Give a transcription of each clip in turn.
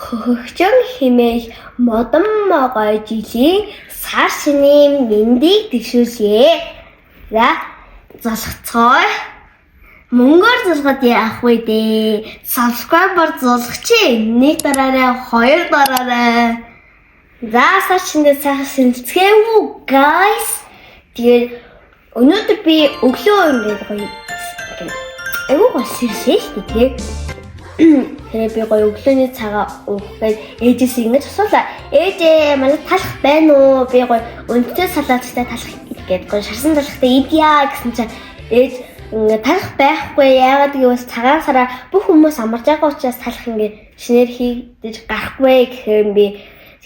Хөхөгчөн хэмээх модон могой жилийн сар шинийн мэндийг дэвшүүлье. За золгоцгоё. Мөнгөөр золгоод яах вэ дээ? Subscriber золгоч. Нэг дараарай, хоёр дараарай. За сар шинээр сайхан шинэлцгээв үү, guys? Тэгээд өнөөдөр би өглөө ингээд гоё айгуу гоё сэрсэн шүү дээ, тий. Тэгээ би гоё өглөөний цагаа уух гэж ээжээс ингэж асуулаа. Ээжээ, манай талах байна уу? Би гоё өнцтэй салааттай талах гээд гоё шарсан талахтай идья гэсэн чинь ээж ингээ талах байхгүй. Яагаад гэвэл цагаан сараа бүх хүмүүс амарч байгаа учраас талах ингээ шинээр хийгдэж гарахгүй гэхээр би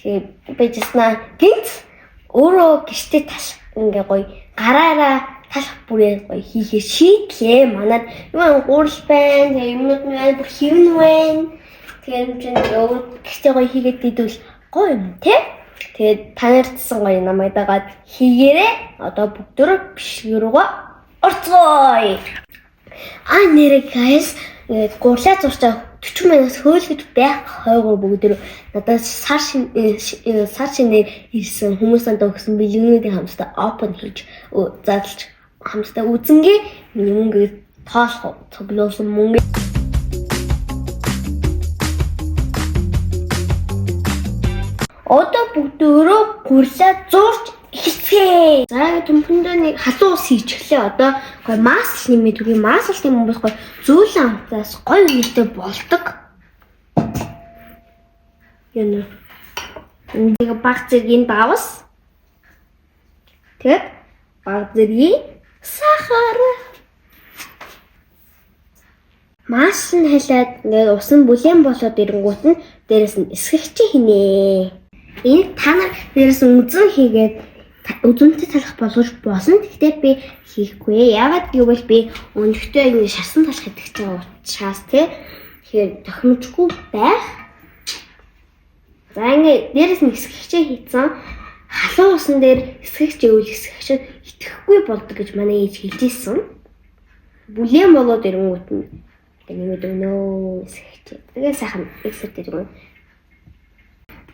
тэгээ би жиснаа гинт өөрөө гэртээ талах ингээ гоё гараараа талах бүрээ гоё хийхээ шийдлээ. Манад юм гурал байна, тэгээ юмнууд нь байна, бүр хэвэн байна. Тэгээ юм чинь өөр гэртээ гоё хийгээд идвэл гоё юм тий. Тэгээд та нарт гоё намайг дагаад хийгээрэй. Одоо бүгдөө бичлэг рүүгээ орцгоё. А нэрэ guys, ингээд гурлаа зурчаа 40 минут хөөлгөж байх хойгоор бүгд надад сар шинээр ирсэн хүмүүс надад өгсөн бэлгүүнүүдийн хамтдаа open хийж задлж хамтдаа үзэнгээ миний мөнгө тоолох цуглуулсан мөнгө. Одоо бүгдөө гурлаа зурч эхэлцгээе. За төмпөндөө нэг халуун ус хийчихлээ. Одоо гоё масл нэмээд үгүй масл нэмэн бас гоё зөөлөн амтаас гоё үнэртэй болдог. Яна. Нэг баг зэргийн давс. Тэгээд баг зэргийн сахар. Масл нь халиад ингээд ус нь бүлээн болоод ирэнгүүт нь дээрэс нь эсгэгч хийнэ. Энэ та нар дээрэс нь үзэн хийгээд үзэнтэй талах болгож болно. Гэхдээ би хийхгүй. Яагаад гэвэл би өнөхтэй ингэ шарсан талах идэх гэж байгаа учраас тий. Тэгэхээр тохимжгүй байх. За ингэ дээрэс нь эсгэгчээ хийцэн. Халуун усан дээр эсгэгч ивэл эсгэгч итгэхгүй болдог гэж манай ээж хэлж ирсэн. Бүлээн болоод ирэнгүүт нь нэмээд өгнө эсгэгч. Тэгээ сайхан эксэрт иргэн.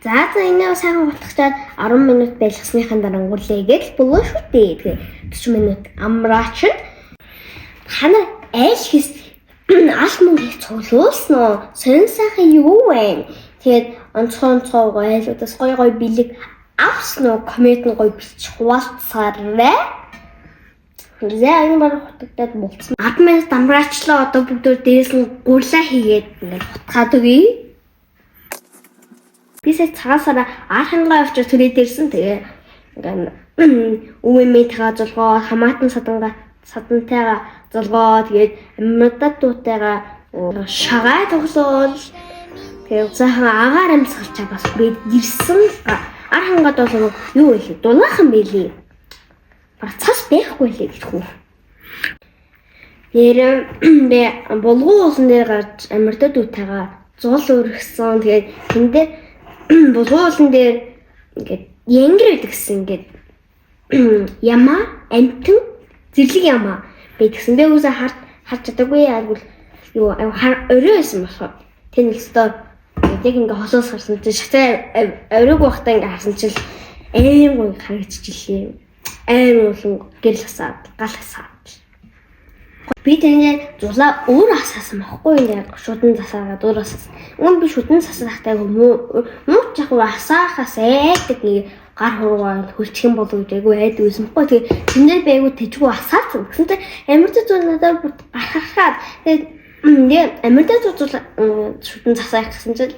За энэ сайхан утгачаад 10 минут байлгасныхаа дараа гурлээ гэж болоо шүү дээ. Тэгээ 40 минут амраач. Та нар аль хэс аль мөнгө цуглуулсан уу? Сонин сайхан юу вэ? Тэгээд онцгой онцгой айлуудаас гоё гоё бэлэг авсан уу? Коммент нь гоё бичиж хуваалцаарай. За энэ баг хутагдаад болцсон. 10 минут амраачлаа. Одоо бүгдөө дээрээс нь гурлаа хийгээд ингээд хутгаад өгье. Би сая цагаан сараа ар хангаа авчир төрээд ирсэн. Тэгээ ингээд өвөө тагаа золгоо, хамаатан садантайгаа золгоо, тэгээд амьдад дүүтэйгээ шагаа тоглоол. Тэгээд сайхан агаар амьсгалчаа бас хүрээд ирсэн. Ар хангад бол юу вэ? Дулаахан байлээ. Баг цас байхгүй лээ гэх үү. Нэр би булгуу уулан дээр гарч амьдад дүүтэйгээ зул өргөсөн. Тэгээд тэндээ булгуу уулан дээр ингээд янгэр байдаг гэсэн ингээд ямаа, амтэн, зэрлэг ямаа байдгсэн. Би үгүй харж чадаагүй яагвал юу орой байсан болохоор тэр нэг өстө яг ингээ хосоос харсан чинь шатаа оройг байхдаа ингээ харсан чинь аим гоё харагдчихлээ. Аим улан гэрэл хасаад, гал хасаад. Би тэний зулаа өөр асаасан байхгүй ингээд шүдэн засаагаад өөр асаасан. Үүн би шүдэн засаахтай муу ч яг асаахаас айдаг нэг гар хуруугаа хөлчих юм болов гэж айгүй айдаг байсан байхгүй. Тэгээ тэндээ би айгүй тэжгүй асаацсан. Тэгсэн чинь амьд зул надад бүр гархахаад тэгээ амьд зул шүдэн засаах гэсэн чинь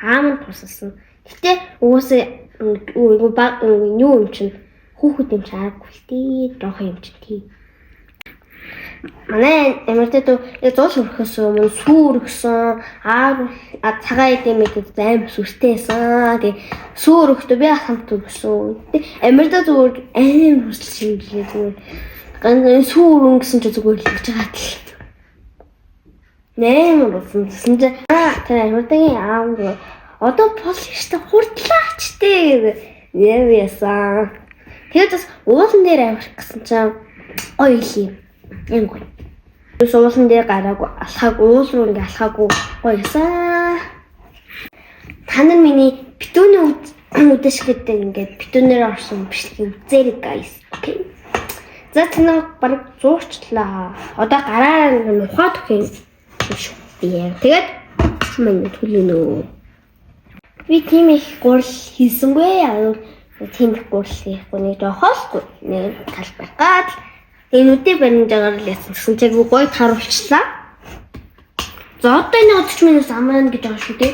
аам нь тусалсан. Гэтэ угаасаа юу юм чинь хүүхэд юм чинь аргагүй л дээ. Жоохон юм чинь тий. Манай амьдад зул өрөхөөс өмнө сүү өргөсөн, аар цагаан эдийн мэдэд аим сүртэйсэн. Тэгээ сүү өргөхдөө би хамт өргөсөн. Амьдад зүгээр аим хүсэл шингэлээ зүгээр. Ганц сүү өргөн гэсэн чинь зүгээр л гэж байгаа тал. Нэмэр болсон. Тэгсэн чинь тэр амьдагийн аав одоо полиштай хурдлаач дээ гэж нэр ясан. Тэгээд бас уулан дээр авирах гэсэн чинь гоё илээ. Юм гоё. Уулан дээр гараагүй алхаагүй, уул руу ингээ алхаагүй гоё юмсан. Та нар миний битүүний үдэшгээд ингээд битүүнээр орсон бичлэгийг үзээрэй, guys. Okay. За, танаа бараг зуурчлаа. Одоо гараар нухаад өгөх юм шүү дээ. Тэгээд маань төлөнө. Би тийм их гурил хийсэнгүй. Тийм их гурил хийхгүй, нэг жоохолгүй. Нэг талбай гад. Тэгээ нүдээ барин жагаар л яасан гэсэн чиг гоё таруулчлаа. За, одоо энэ 30 минут амрана гэж байгаа шүү дээ.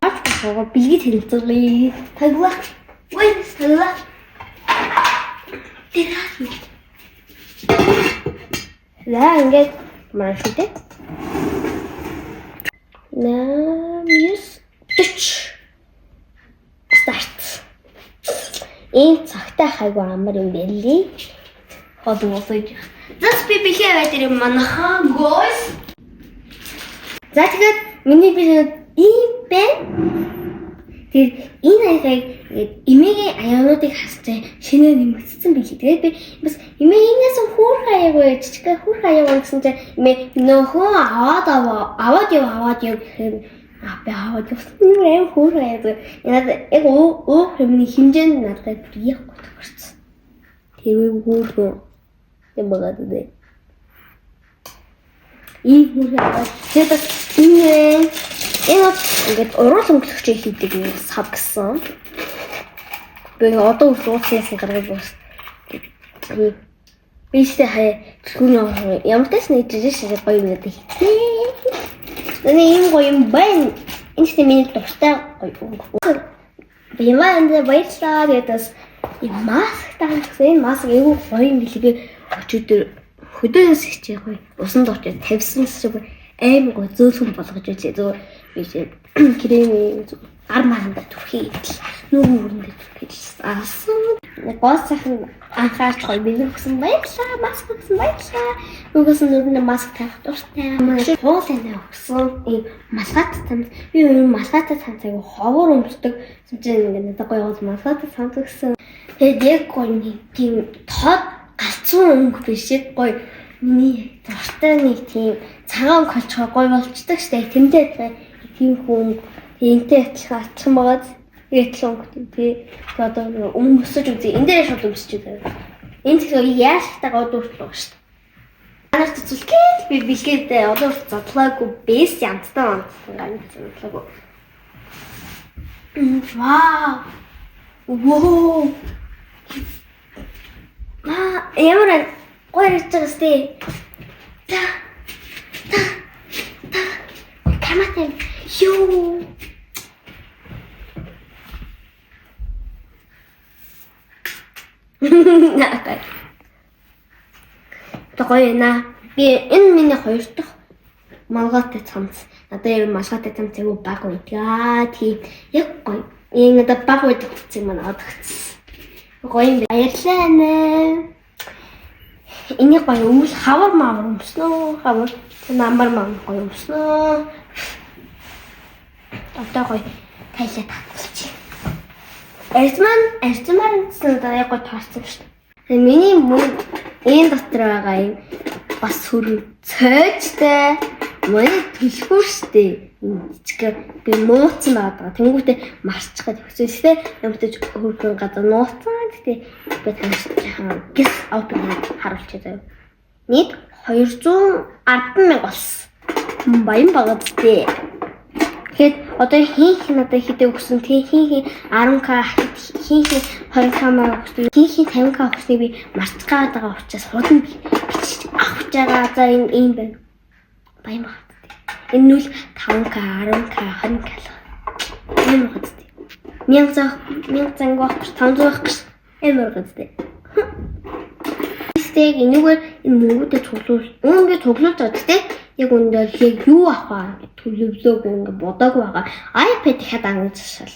Ач бахаа бэлгийг танилцуулъя. Таглаа. Ой, таглаа. Тэр. За, ингээд маа шүү дээ. 8, 9, 40. Start. Энэ цагтай хайгуу амар юм бэлээ. Хол болож. Зас би бэлээ аваад ирэв манайхаа, guys. За, тэгээд миний би ийм байна. Тэр энэ аягийг ингээд эмээгийн аяануудыг хасч шинээр нэмэгдсэн билээ. Тэгээд би бас эмээ, энэс хөөрхөн аягүй, жижигхэн хөөрхөн аягүй гэсэн чинь эмээ нөхөө аваад аваад яв, аваад яв гэхээр би аваад явсан. Нэг аим хөөрхөн аягүй. Надад яг уух юмны хэмжээнд надад бүр яг тохирсон. Тэр хөөрхөн юм байгаа дээ. Ийм хөөрхөн аваад тэгээд бас энэ энэ бол ингээд уруул өнгөлөгч хийдэг юм сав гэсэн. Би одоо үргэлж ууцсан гаргаж бас. Би ихтэй хаяа түлхүүр ямар тач нэг жижиг шижиг гоё юм надад хийсэн. Нэг ийм гоё юм байна. Энэ ч миний дуртай гоё өнгө. Би маань баярлалаа. Тэгээд бас ийм маск таах гэсэн. Энэ маск айгүй гоё юм билээ. Би өчигдөр хөдөөнөөс хичээ гоё. Усан дооч тавьсан шиг амар гоё зөөлхөн болгож байлээ. Зүгээр би кремийн гар маранда түрхий идэл, нүүрэн бүрэндээ түрхий асан. Гол сайхан анхаарч гоё бэлэг өгсөн, баярлалаа. Маск өгсөн, баярлалаа. Үгээс нүрэндээ маск тавих дуртай. Хуул танай өгсөн. Ийм малгайтай цамц. Би өөр малгайтай цамц айгу ховор өмсдөг. Чинь ингээд надад гоё гол малгайтай цамц өгсөн. Тэгээд яг гоё нэг тийм тод галзуу өнгө биш, гоё миний дуртай нэг тийм цагаан өнгө болчихоо гоё болчдөг штэ. Тэмдээ адилхан тийм хүн энтэй адилхан атсан байгаад яг адилхан өнгөтэй тий. Одоо өмсөж үзье. Энэ дээр шууд өмсөж үзье. Энэ тэгэхээр яалтайгаа одоо хүртэл байгаа штэ. Танарт үзүүлгээд би бэлгээд одоо хүртэл задлаагүй бэс янзтай янзтай ганц задлаагүй. Вау. Воо. Аа, ямар гоё харагдаж байгаа сте. Та. Та. Та. Каматай. Юу. Наа. Гоё наа. Би энэ миний хоёр дахь малгайтай цамц. Надад яг малгайтай цамц айгу баг байдаг. Тийм. Яг гоё. Энэ надад баг байдаг гэсэн маань одогцсон. Гоё юм. Баярлалаа нэ. Энийг гоё өвөл хавар мавар өмснөө. Хавар. Намар мавар гоё өмснөө. Одоо гоё тайлаа татгалчих. Арьсман арьсман гэсэн одоо яг гоё таарсан шүү дээ. Миний мөнгө энэ дотор байгаа юм бас хөрөн цойчтой. Миний түлхүүр штэ. Жижиг би нууцсан байгаа. Тэнгүүтээ марчих гэж өгсөн. Гэтэ ямар ч хөргөн газар нууцсан. Гэтэ би таньж гис open харуулчих заяа. Нийт 210 мянга болсон. Баян байгаа зү. Тэгэхээр одоо хин хин надад хэдэ өгсөн, тий, хин хин 10K, хин хин 20K маа өгсөн, хин хин 50K өгснийг би мартах гээд байгаа учраас худал бичиж авч байгаа. За, энэ ийм байна. Баян байгаа зү. Энэ нүл 5K, 10K, 20K л. Ийм байгаа зү. 1000 1000 занг байх гэж, 500 байх гэж амар байгаа зү. Тэгстэйг энэгээр энэ мөнгөдөө цуглуул. Үүн би цуглуулж байгаа. Гэтэ яг үүндээ яг юу авах вэ гэж төлөвлөөгүй, ингээ бодоогүй байгаа. iPad дахиад ангиж шал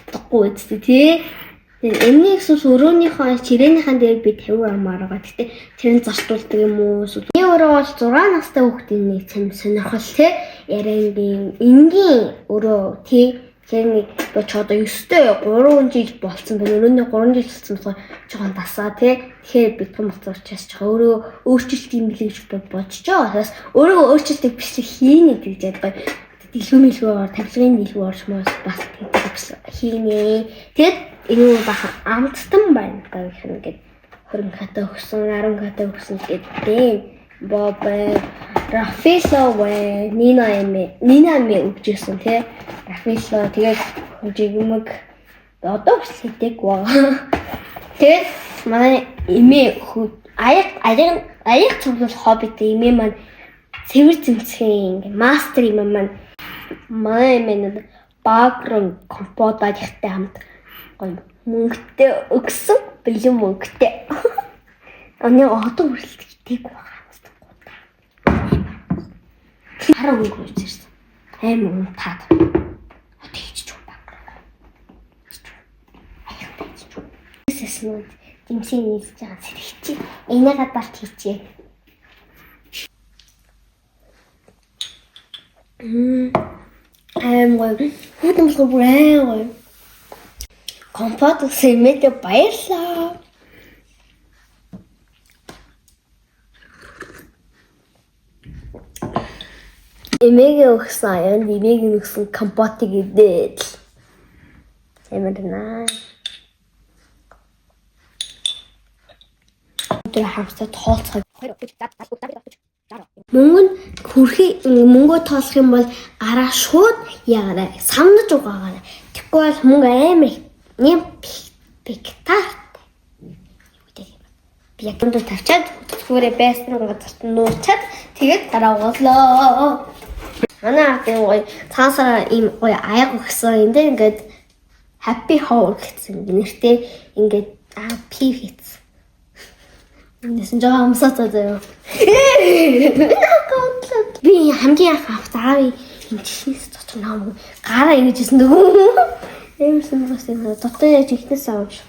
бодохгүй үсттэй тий. Тэгээ энэний эсвэл өрөөнийхөө чирээнийхэн дээр би 50 амаар байгаа. Гэтэ тэр нь зарцуулдаг юм уу? Эсвэл миний өрөө бол 6 настай хүүхдийн нэг цам сонирхол тий. Яриангийн энгийн өрөө тий. Тэгэхээр нэг би ч одоо 9-тэй 3 жил болцсон байна. Өрөөний 3 жил болсон болохоор жоохон дасаа тий. Тэгэхээр би том болсон учраас жоохон өөрөө өөрчлөлт юм билээ гэж бодож байгаа. Бас өөрөө өөрчлөлтийг бичлэг хийнэ гэж ядгаа. Дэлгүү мэлгүү тавилгын дэлгүү орчмоос бас тэгдэг хийнэ. Тэгэд энэ бахан амттан байна гэх юм ингээд 20 ката өгсөн, 10 ката өгсөн гэдэг. Боб Рафило вэ, Нина эмээ, Нина эмээ өгчээсэн тий. Рафило тэгээд жигмэг одоо хүртэл хэдэг байгаа. Тэгээд манай эмээ аяг цуглуул хоббитэй эмээ маань цэвэр зэмцгийн мастер эмээ маань манай эмээ нэг баагрын компот аягтай хамт гоё мөнгөтэй өгсөн, бэлэн мөнгөтэй. Аны одоо хүртэл хэдэг байгаа. Хараа өнгө үзэрсэн. Аим унтаад. Одоо хийчих юм баг. Аяхтай хийчих. Сэснүүд дэмсээ нийлж байгаа сэрэгчи. Энийгээ балт хийчихье. Аим гоё. Хүүтэн болохоор бүр аим гоё. Компот өгсөн эмээдээ баярлалаа. Эмээгээ өгсөн аянд эмээг өгсөн компотыг идээд л. Амар наа. Тэр хамсаа тоолцох. Мөнгө нь хүрхий мөнгөө тоолох юм бол гараа шууд ягараа самнаж угаагаарай. Тэгэхгүй бол мөнгө амар нэм пиктарт. Юу гэдэг юм. Би яг өндөр тавьчаад түлхүүрээ байсан газарт нуурчаад тэгээд дараа угаалаа. Манай аав ийм гоё цаасаа ийм гоё аяг өгсөн. Энд дээр ингээд happy hole гэсэн нэртэй ингээд пи хийсэн. Нэсэн жоо амсаатай заяа. Би хамгийн анх авт аавын энэ чихнээс дотор ном гараа ингэж исэн нөгөө. Эмсэн бас юм дотор яаж ихнээс аав шиг.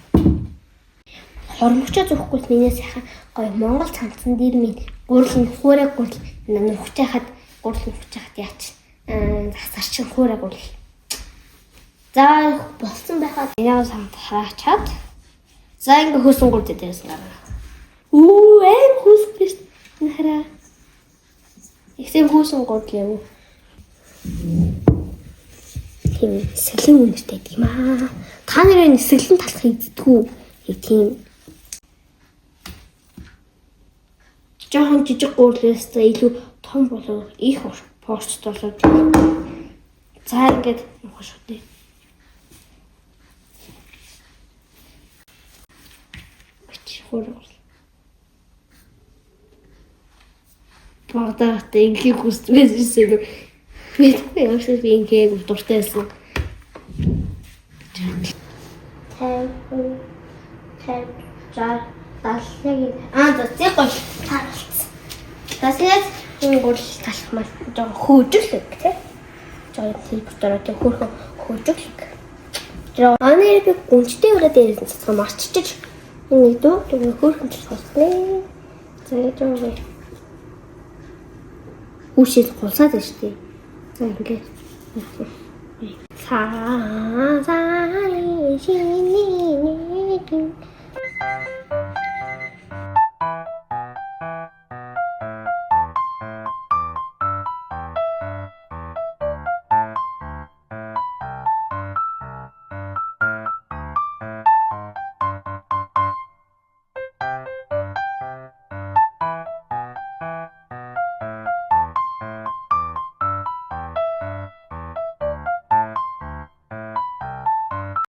Хормогчоо зүүхгүй миний сайхан гоё Монгол цамцсан дээр минь гурил нь хуурай гурил нухаж хахад гурил нухаж хахад яач засар чинь хуурай гурил. За болсон байхад яа самтаачаад за ингээ хөөсөн гурил дээрээс гарна. Үу аим хөөс биш. Хараа. Ихсэн хөөсөн гурил юм. Тийм сэлэн үнэртэй гэдэг юм аа. Та нарын сэлэн талах иддэггүй тийм жоохон жижиг гурлаас илүү том болов их порцд болоод за ингээд явах шүү дээ. Бач хурал. Багтаа инхийг хүсдэг байсан. Мэдгүй явшаа би инхийг дуртай байсан. 50 50 60 70 аа за зэг гол таалцсан. Тасаас энэ гурил талах мал жоо хөөжөглөг тий. Жоо хэлбэрээр тий хөөрхөн хөөжөглөг. Жоо аны би гүнжтэй өрөө дээрээс нь цацгаа марччих. Энэ дүү түр хөөрхөн талах. За жоо гоё. Хүүшэл гулсаад байна шүү дээ. За ингээд. Цаа за